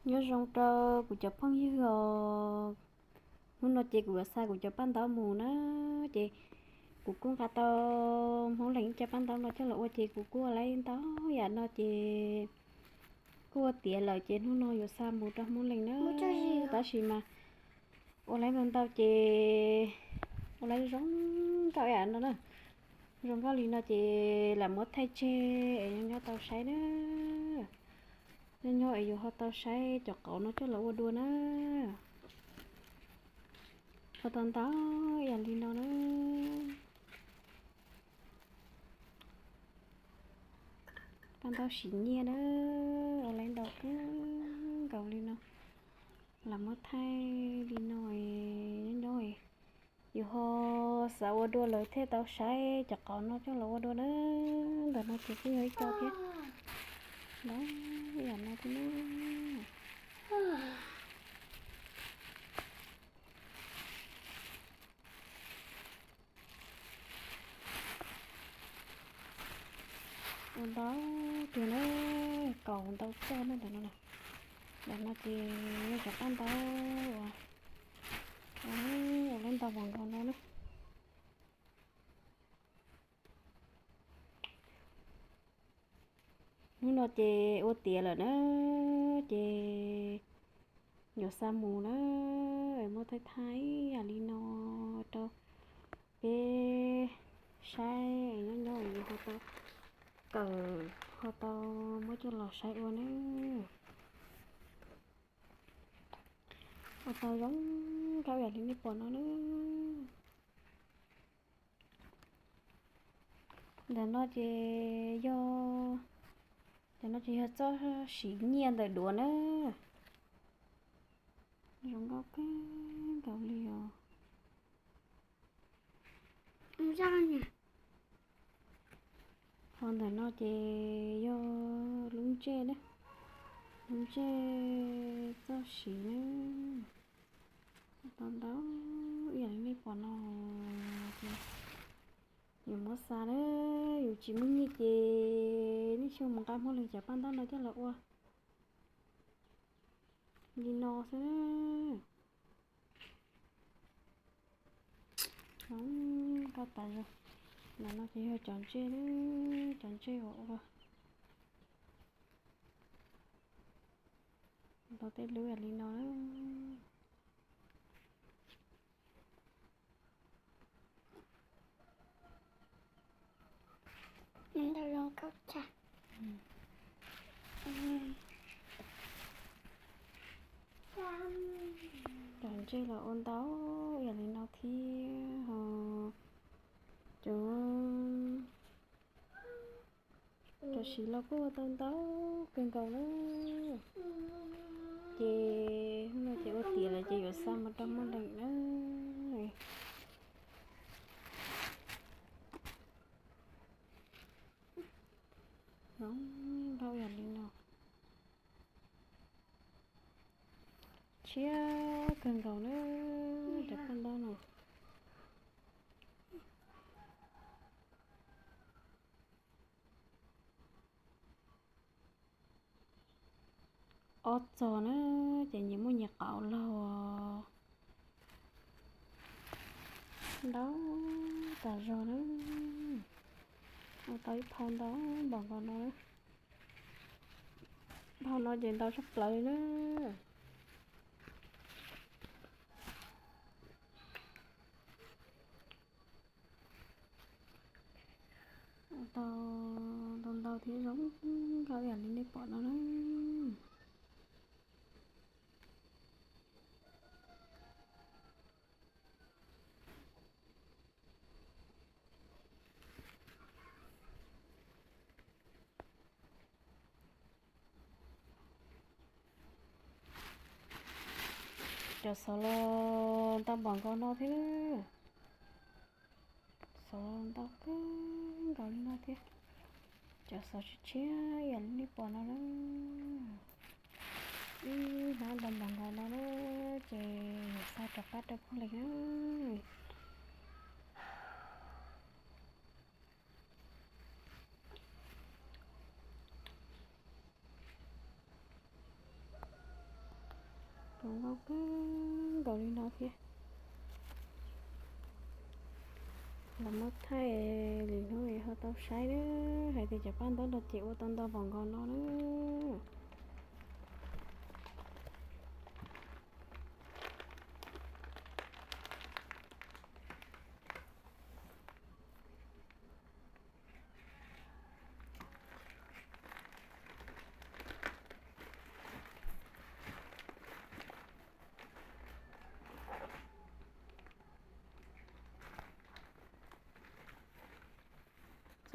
Nyob zoo rau kuv cov phooj ywg os, hnub no ces kuv yuav xa kuv cov paj ntaub mus na, ces kuv kuj nqa tau Hmoob Leej cov paj ntaub no coj los ua ces kuv kuj ua lawm ntau yam no ces kuj ua tiav lawm ces hnub no yuav xa mus rau Hmoob Leej na. Tab sis mas ua lawm ntau ntau ces ua lawm zoo nkauj yam no na. Zoo nkauj li no ces lam muab thaij tseg es nyob nyob tau saib na. Nyob nyob es yus ho tau saib cov qauv no coj los ua dua na. Ua tau ntau yam li no na. Paj ntaub siv nyiaj na, ua lawm ntau kawg nkaus li no. Lam muab thaij li no, nyob nyob yus ho xav ua dua lawm thiaj tau saib cov qauv no coj los ua dua na. Ntawm no ces kuj yog ib co thiab. Ntau yam no thiab na. Ua ntau tiag na, kaus ntau txoj na ntawm no. Ntawm no ces yog cov paj ntaub uas ua lawm ntau vos nkaus no na. Hnub no ces ua tiav lawm na, ces yuav xa mus na, muab thaij thaij yam li no rau peb saib, nyob nyob yus ho tau kawm ho tau muab coj los saib ua na. Ua tau zoo nkauj yam li nej pom no na. Ntawm no ces yog, ntawm no ces yog txoj siv nyiaj ntawm duav na. Zoo nkauj kawg nkaus li os. Ho ntawm no ces yog lub ntsej na, lub ntsej txoj siv na. Tau ntau ib yam li nej pom no ces yus muab xa na, yus tsis muaj nyiaj ces nej xyuaj mus nqa Hmoob Leej cov paj ntaub no coj los ua li no xwb. Zoo nkauj tas zog. Ntawm no ces yog cov ntsej na, cov ntsej uas ua tau tej lub yam li no na. Cov ntsej los ua ntau yam li no thiab ho cov cov siv los kuj ua tau ntau kawg nkaus na. Ces hnub no ces ua tiav lawm ces yuav xa mus rau Hmoob Leej na. Zoo nkauj yam li no. Tshiab kawg nkaus na, cov paj ntaub no. Ob txog na, ces nyias muaj nyias qauv laug. Ntau tas zog na. Ua tau ib phau ntau npaum nkaus no. Phau no ces ntau tshaj plaws li na. Ua tau ntau ntau thiab zoo nkauj yam li nej pom no na. Cov xov los ntau npaum nkaus no thiab. Xov los ntau kawg nkaus li no thiab. Cov xov tshiab tshiab yam li nej pom no na. Ib hnab ntau npaum nkaus no na, ces xa rov qab rau Hmoob Leej na. Zoo nkauj kawg nkaus li no thiab. Los muab thaij lwm hnub ho tau saib na, hais tias cov paj ntaub no ces ua tau ntau npaum nkaus no na.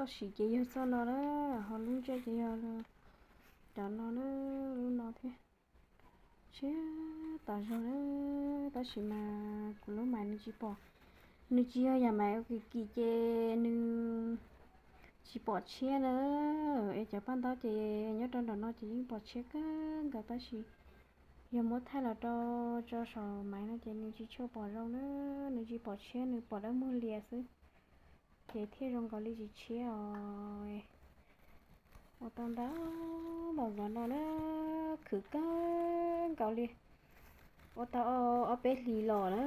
Txoj siv ces yog txoj no na, ho lub ntsej ces yog cov no na, lub no thiab. Tshiab tas zog na, tab sis mas kuv lub maiv nws tsis pom, nws tsis yog yam maiv ua kim kim ces nws tsis pom tshiab na. Es cov paj ntaub ces nyob rau nram no ces yeej pom tshiab kawg nkaus tab sis yog muab thaij los rau tso saum maiv no ces nws tsis tshua pom zoo na, nws tsis pom tshiab, nws pom dawb muag lias xwb. Ces thiaj zoo nkaus li tsis tshiab os. Ua tau ntau npaum nkaus no na, khwv kawg nkaus li. Ua tau ob peb hlis los na,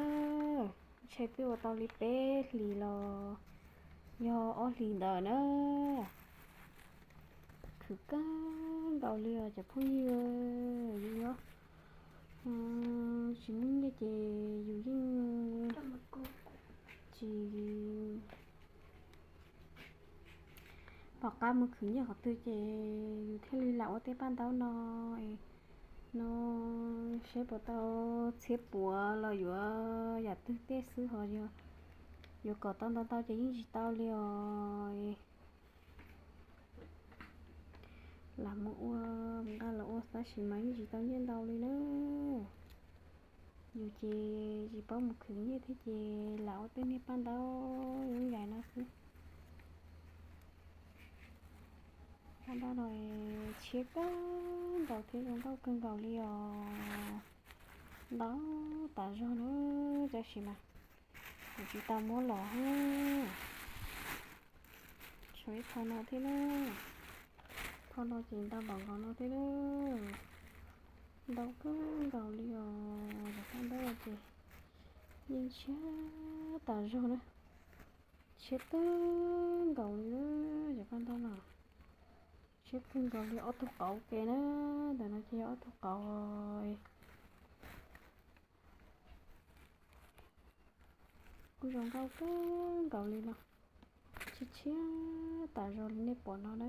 ntshe twb ua tau li peb hlis los yog ob hlis ntawd na. Khwv kawg nkaus li os cov phooj ywg, yus yuav tsis muaj nyiaj ces yus yeej tsis pom qab mus khwv nyiaj qhov twg ces yus thiaj li lam ua tej paj ntaub no, no seb puas tau txhiab puav los yuav yam twg tej xwb ho yog yuav kom tau ntau ntau ces yeej tsis tau li os. Lam mus ua, nqa los ua tab sis mas yeej tsis tau nyiaj ntau li na. Yus ces tsis paub mus khwv nyiaj thiab ces lam ua tej niag paj ntaub yooj yim no xwb. Paj ntaub no tshiab kawg nkaus thiab zoo nkauj kawg nkaus li os. Ntau tas zog na, tab sis mas kuv tsis tau muab los. Tshuav ib qho no thiab na. Qho no ces ntau npaum nkaus no thiab na. Ntau kawg nkaus li os. Cov paj ntaub ces yeej tshiab tas zog na. Tshiab kawg nkaus li na, cov paj ntaub no. Tshiab kawg nkaus li ob tug qauv ke na. Ntawm no ces yog ob tug qauv. Kuj zoo nkauj kawg nkaus li no. Tshiab tshiab tas zog li nej pom no na.